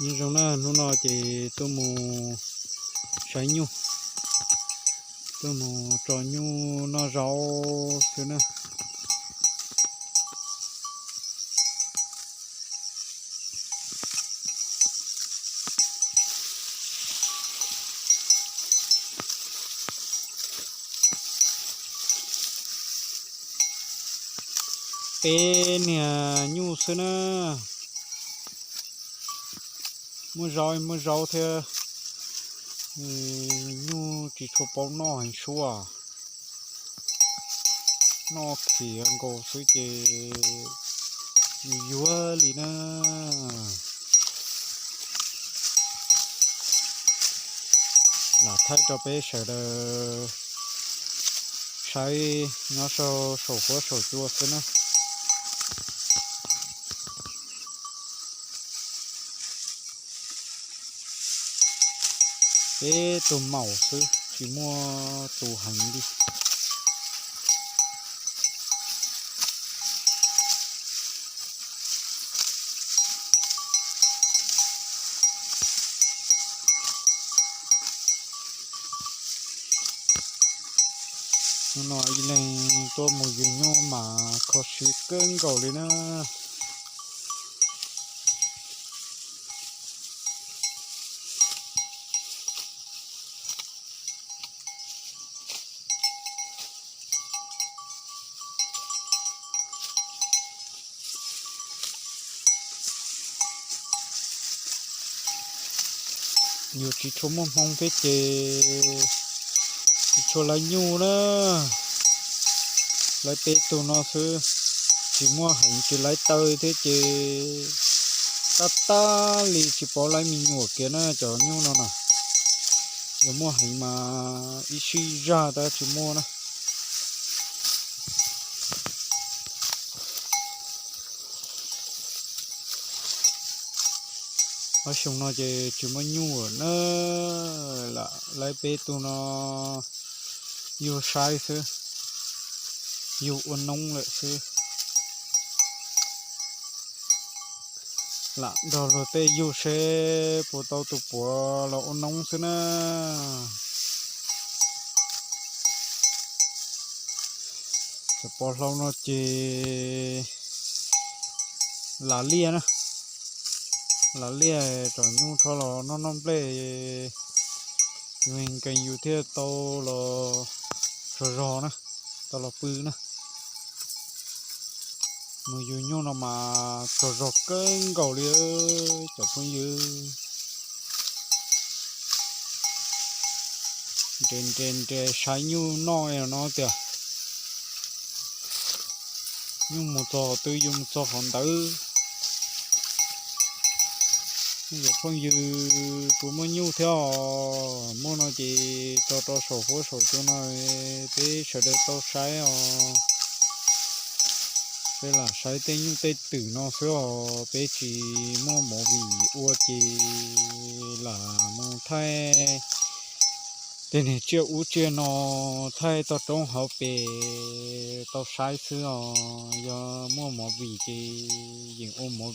Nyob zoo na, hnub no ces tuaj mus saib nyuj, tuaj mus tso nyuj noj zaub xwb na. Peb niag nyuj xwb na, muaj zaub muaj zaub thiab, nyuj tsis tshua paub noj heev suab, noj khiav nkaus xwb ces yuag yuag li na. Lam thaij rau peb sawv daws saib nyob saum huab saum cua xwb na. Peb tug maum xwb tsis muaj tus heev li. Hnub no ib leeg tuaj mus yug nyuj mas kho siab kawg nkaus li na. Yus tsis tshua muaj hmoo thiab ces tsis tshua laib nyuj na. Laib peb tug no xwb, tsis muaj heev, tsis laib taw thiab ces tab tab li tsis paub laib me nyuam kiag na cov nyuj no na. Yog muaj heev mas ib sij zag tab tsis muaj na. Ob xyoo no ces tsis muaj nyuj na, lam laib peb tug no yug saib xwb, yug ua noob lawm xwb. Lam nrog luag tej yug seb puas tau tus puav los ua noob xwb na. Cov pov hlau no ces lav liaj na, lav liaj tsom nyuj rho los noj noj nplej, yus nkees yus thiaj tau los tsaug zog na, tau los pw na. Mus yug nyuj no mas tsaug zog kawg nkaus li cov phooj ywg. Nres nres nres saib nyuj noj no tiag. Nyuj mus txog twg yus mus txog qhov ntawd. Cov phooj ywg puas muaj nyuj thiab os? Muaj no ces tso rau saum huab saum cua no peb sawv daws tau saib os. Peb lam saib tej nyuj tej twm no xwb os, peb tsis muaj movie ua ces lam mus thaij tej niag tsiaj ub tsiaj no, thaij toj roob hauv pes tau saib xwb os. Yog muaj movie ces yeej ua movie.